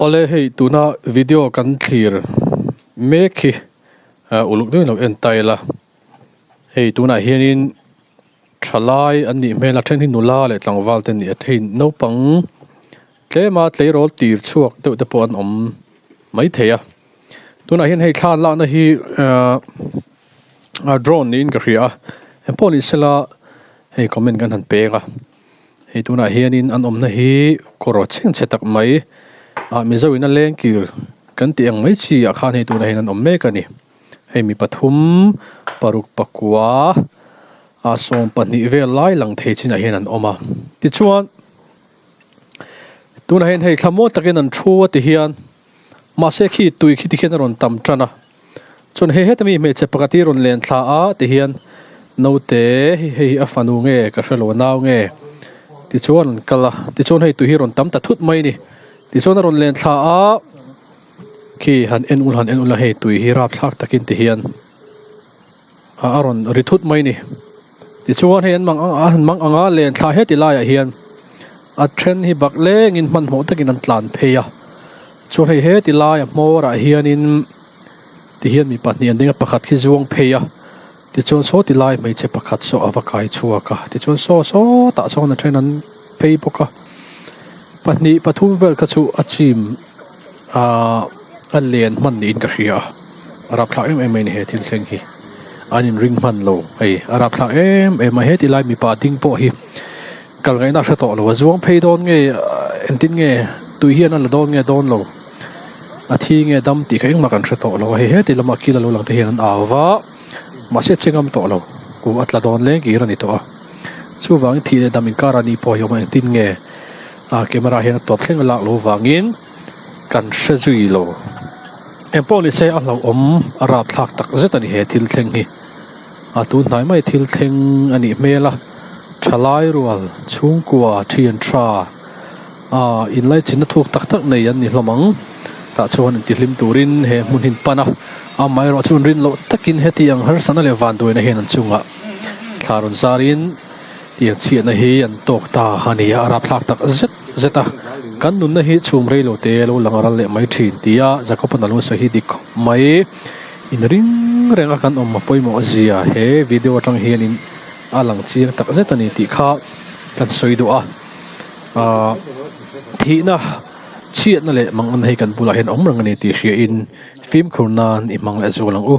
Awle hei tuna video kan thlir mek hi uluk deuhin lo en ta ila hei tunah hianin thalai an nih hmel a then hi nula leh tlangval te an ni a hei naupang tlema tleirawl tir chhuak deuh te pawh an awm maithei a tunah hian hei thla an lakna hi ahh drone niin ka hria a engpawh ni sela hei comment kan han peng a. Hei tunah hianin an awmna hi kawr chhengchhe tak mai ah Mizo in a leng kir kan tih ang mai chi ah khan hei tunah hian an awm mek a ni. Hei mi pathum paruk pakua ah 12 vel lai lang thei chinah hian an awm a. Tichuan tunah hian hei thlamual takin an thu a ti hian mahse khi tui khi tikhian a rawn tam tan a. Chuan hei heta mi hmeichhe pakhat hi rawn len thla a ti hian naute hei hi a fanu nge ka hrelo a nau nge tichuan an kal a tichuan hei tui hi rawn tam ta thut mai a ni tichuan a rawn len thla a khi han en ul han en ul a hei tui hi rapthlak takin ti hian a rawn ri thut mai a ni tichuan hei an mang ang a han mang ang a len thla heti laiah hian a then hi bak lengin hmanhmawh takin an tlan phei a chuan hei heti laia hmawrah hianin tihian mi pahnih an ding a pakhat khi zuang phei a tichuan saw ti lai hmeichhe pakhat saw a va kai chhuak a tichuan saw sawtah sawn a then an phei bawk a pahnih pathum vel kha chu a chim ahh a len hman niin ka hria a a rapthlak em em mai a ni he thil thleng hi an in ring hman lo hei a rapthlak em em a heti lai mipa ding pawh hi kal ngaihna a hre tawh lo a zuang phei dawn nge engtin nge tui hian a la dawn nge dawn lo a thi nge dam tih kha engmah kan hre tawh lo a hei heti lama kil a lo lang te hian an au va mahse a che ngam tawh lo ku a tla dawn leng kir a ni tawh a chuvangin thih leh dam inkar a ni pawh hi awm a engtin nge a camera hian a tawp thleng a lak loh vangin kan hre zui lo. Engpawh ni se a hlauhawm a rapthlak tak zet a ni he thil thleng hi. A tun hnai mai thil thleng a nih hmel a, thalai rual, chhungkua, thian tha ah inlaichinna thuk tak tak nei an ni hlawm ang. Tah chuan intihlim turin he hmun hi an pan a, amaherawh chu an rin loh takin heti ang harsatna leh vanduaina hian an chungah thla rawn zarin tiang chhiatna hi an tawk ta a ni a, a rapthlak tak zet zet a, kan nunna hi chhum rei lo te lo lang ral leh mai thin tia Jacob-a lo sawi hi dik khawp mai. In ring reng a kan awm a pawimawh zia he video atang hianin a lang chiang tak zet a ni tih kha kan sawi duh a, aah thihna chhiatna leh mangan hei kan bulah hian awm reng a ni tih hriain fimkhur nan i hmang leh zual ang u.